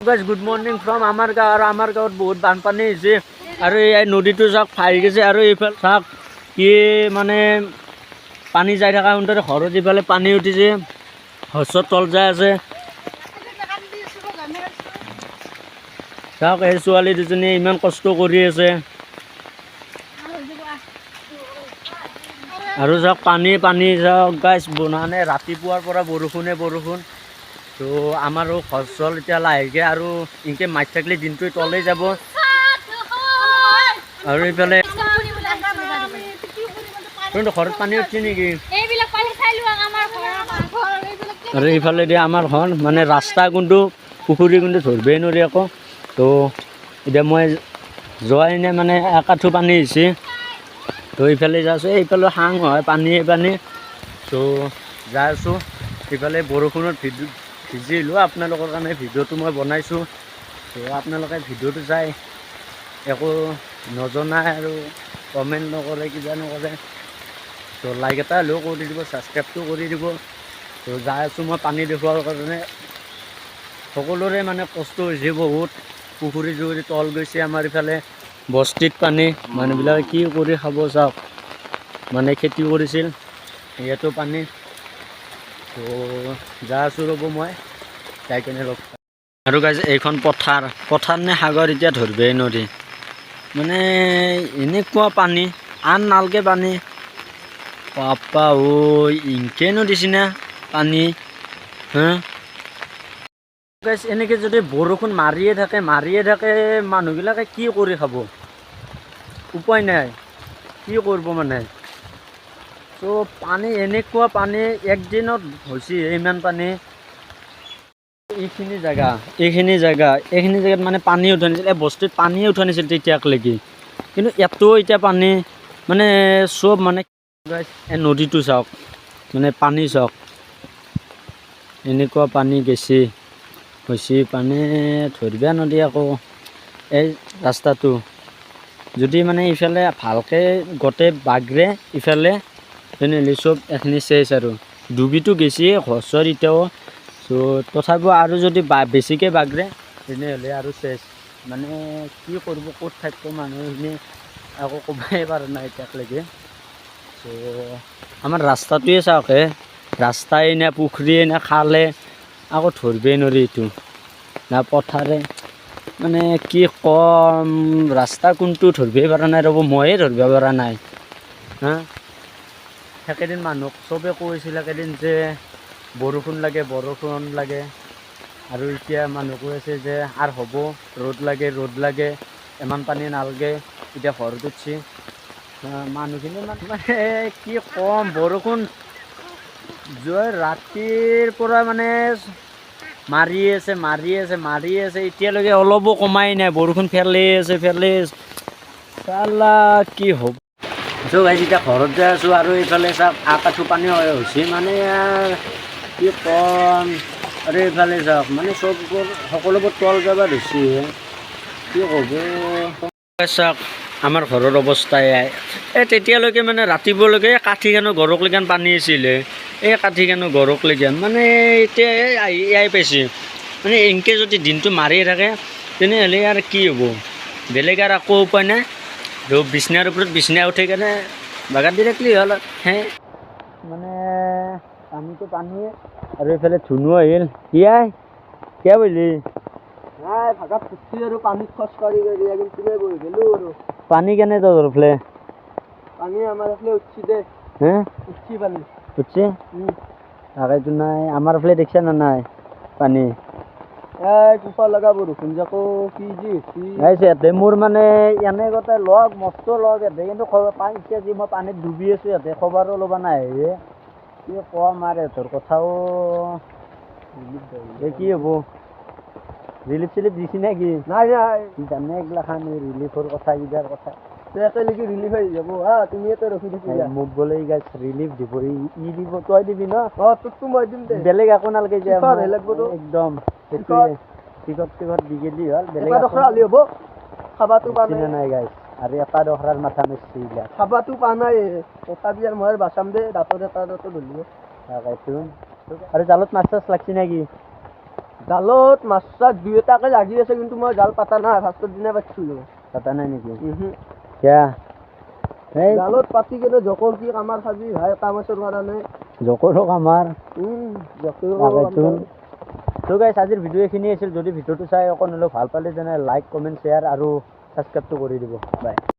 Guys, good morning from আমাৰ গাঁও। আৰু আমাৰ গাঁৱত বহুত বানপানী হৈছে আৰু এই নদীটো চাওক, ফাহি গৈছে। আৰু এইফালে চাওক, কি মানে পানী যাই থকা সোনতে ঘৰত ইফালে পানী উঠিছে, শস্যৰ তল যাই আছে। চাওক, এই ছোৱালী দুজনীয়ে ইমান কষ্ট কৰি আছে। আৰু চাওক, পানী পানী চাওক গাইজ, মানে ৰাতিপুৱাৰ পৰা বৰষুণে বৰষুণ। তো আমাৰো ঘৰ চল এতিয়া লাহেকৈ আৰু এনেকৈ মাৰি থাকিলে দিনটো তলেই যাব। আৰু এইফালে তহঁতৰ ঘৰত পানী উঠছে নেকি? আৰু এইফালে দিয়ে আমাৰ ঘৰ, মানে ৰাস্তা কোনটো, পুখুৰী কোনটো ধৰিবই নোৱাৰি আকৌ। তো এতিয়া মই যোৱাই নাই, মানে একাঠু পানী হৈছে। তো এইফালে যাই আছোঁ, এইফালে হাং হয়, পানীয়ে পানী। তো যাই আছোঁ, ইফালে বৰষুণত ভিজিলোঁ। আপোনালোকৰ কাৰণে ভিডিঅ'টো মই বনাইছোঁ। তো আপোনালোকে ভিডিঅ'টো চাই একো নজনায় আৰু কমেণ্ট নকৰে, কিবা নকৰে। তো লাইক এটা হ'লেও কৰি দিব, ছাবস্ক্ৰাইবটো কৰি দিব। তো যাই আছোঁ মই পানী দেখুওৱাৰ কাৰণে। সকলোৰে মানে কষ্ট হৈছে বহুত, পুখুৰী জুখুৰী তল গৈছে। আমাৰ ইফালে বস্তিত পানী, মানুহবিলাকে কি কৰি খাব চাওক। মানে খেতি কৰিছিল, ইয়াতো পানী। তো যাই আছোঁ, ৰ'ব, মই যাই কেনে লগ পাম। আৰু গাইজ, এইখন পথাৰ, পথাৰ নে সাগৰ এতিয়া ধৰিবই নোৱাৰি। মানে এনেকুৱা পানী, আন নালগে পানী। পাপা ঐ, ইনকেনো দিছে না পানী হা? গাইজ, এনেকৈ যদি বৰষুণ মাৰিয়ে থাকে, মাৰিয়ে থাকে, মানুহবিলাকে কি কৰি খাব? উপায় নাই, কি কৰিব মানে। ত' পানী, এনেকুৱা পানী একদিনত হৈছে ইমান পানী। এইখিনি জেগা, এইখিনি জেগা, এইখিনি জেগাত মানে পানী উঠা নাছিল, এই বস্তিত পানীয়ে উঠা নাছিল তেতিয়াকলৈকে। কিন্তু ইয়াতো এতিয়া পানী, মানে চব মানে। এই নদীটো চাওক, মানে পানী চাওক, এনেকুৱা পানী গেছি হৈছে, পানী ধৰিব নদী আকৌ। এই ৰাস্তাটো যদি মানে ইফালে ভালকৈ গোটেই বাগৰে ইফালে, তেনেহ'লে চব এখিনি চেচ আৰু ডুবিটো গেছি ঘৰ চৰ এতিয়াও। চ' তথাপিও আৰু যদি বা বেছিকৈ বাগৰে, তেনেহ'লে আৰু চেচ। মানে কি কৰিব, ক'ত থাকিব মানুহখিনি, একো ক'বই পৰা নাই এতিয়ালৈকে। চ' আমাৰ ৰাস্তাটোৱে চাওক হে, ৰাস্তাই নে পুখুৰীয়ে নে খালে, আকৌ ধৰিবই নোৱাৰি এইটো না পথাৰে। মানে কি ক'ম, ৰাস্তা কোনটো ধৰিবই পৰা নাই। ৰ'ব, ময়ে ধৰিব পৰা নাই। হা, সেইকেইদিন মানুহক চবে কৈছিল সেইকেইদিন যে বৰষুণ লাগে, বৰষুণ লাগে। আৰু এতিয়া মানুহ কৈ আছে যে আৰু হ'ব, ৰ'দ লাগে, ৰ'দ লাগে, ইমান পানী নালাগে। এতিয়া ঘৰত উঠছি মানুহখিনি। মানে কি ক'ম, বৰষুণ যোৱা ৰাতিৰ পৰা মানে মাৰি আছে, মাৰি আছে, মাৰি আছে, এতিয়ালৈকে অলপো কমাই নাই। বৰষুণ ফেলি আছে, ফেলি আছে। চালা কি হ'ব? চ' গাইজ, এতিয়া ঘৰত যাই আছোঁ। আৰু এইফালে চাওক, আকাঠু পানী হৈছে, মানে কি ক'ম। আৰু এইফালে চাওক, মানে চববোৰ সকলোবোৰ তল যাব ধৰিছে, কি ক'ব। চাওক, আমাৰ ঘৰৰ অৱস্থা এয়াই। এই তেতিয়ালৈকে মানে ৰাতিপুৱালৈকে কাঠিখানো ঘৰক লেগান পানী আছিলে, এই কাঠিখানো ঘৰক লেগান। মানে এতিয়া এই আহি এয়াই পাইছে। মানে এনেকৈ যদি দিনটো মাৰিয়ে থাকে, তেনেহ'লে আৰু কি হ'ব? বেলেগ আৰু একো উপায় নাই। আৰু বিচনাৰ ওপৰত বিচনা উঠি কেনে বাগান দি থাকিলেই হ'ল। হে, মানে পানীটো পানীয়ে। আৰু এইফালে ধুনু আহিল। কি আই, কিয় বুজিলি? নাই, ভাগাত ফুটছি আৰু পানীত খোজকাঢ়ি কৰি কিন্তু বহি গ'লো আৰু। পানী কেনে তহঁতৰ ফালে? পানী আমাৰ এইফালে উঠছি দে। হে? উঠছি পানী। উঠছে? তাকেতো নাই, আমাৰ ফালে দেখছা না নাই পানী? এই কোফা লগা বৰষুণ যাকো কি যি হৈছে। গাইছে, ইয়াতে মোৰ মানে এনে গোটেই লগ, মস্ত লগ ইয়াতে, কিন্তু পানী এতিয়া যি মই পানীত ডুবি আছো, ইয়াতে খবৰো ল'ব নাই। কি কম আৰু ইহঁতৰ কথাও। এই কি হ'ব? ৰিলিফ চিলিফ দিছি নেকি? নাই নাই। কি জানে এইগিলাখান ৰিলিফৰ কথা, কিবাৰ কথা। একেলগে ৰিলিফ আহি যাব। হা, তুমি ইয়াতে ৰখি থাকিবা। এই মোক বোলে গাইছ ৰিলিফ দিব, ই দিব, তই দিবি ন? অ, তোকতো মই দিম দে। বেলেগ একো নালাগে যে। টিকট হে লাগব তোক। একদম সেইটোৱে, টিকট টিকট দি গেলি হ'ল, বেলেগ এটা একো দখৰা হ'লে হ'ব, খাবাটো পোৱা চিনা নাই। নাই গাইছ, আৰু এটা দখৰাৰ মাথা মাৰছি এইবিলাক। খাবাটো পোৱা নাই, তথাপি আৰু মই বাচাম দে, দাঁতৰ এটা দাঁতো ধৰিব। তাকেতো। আৰু জালত মাছ চাছ লাগছি নেকি? জালত মাছ চাছ দুই এটাকে লাগি আছে, কিন্তু মই জাল পাতা নাই, ফাৰ্ষ্টৰ দিনা পাতিছিলো। পাতা নাই নেকি? কিয়া এই? জালত পাতি কেনে জকৰ কি কামাৰ খাবি ভাই, কাম আছে কাৰণে। জকৰো কামাৰ। জকেও। তাকেতো। ত' গাইছ, আজিৰ ভিডিঅ' এইখিনি আছিল। যদি ভিডিঅ'টো চাই অকণ হ'লেও ভাল পালে, তেনে লাইক, কমেণ্ট, শ্বেয়াৰ আৰু ছাবস্ক্ৰাইবটো কৰি দিব। বাই।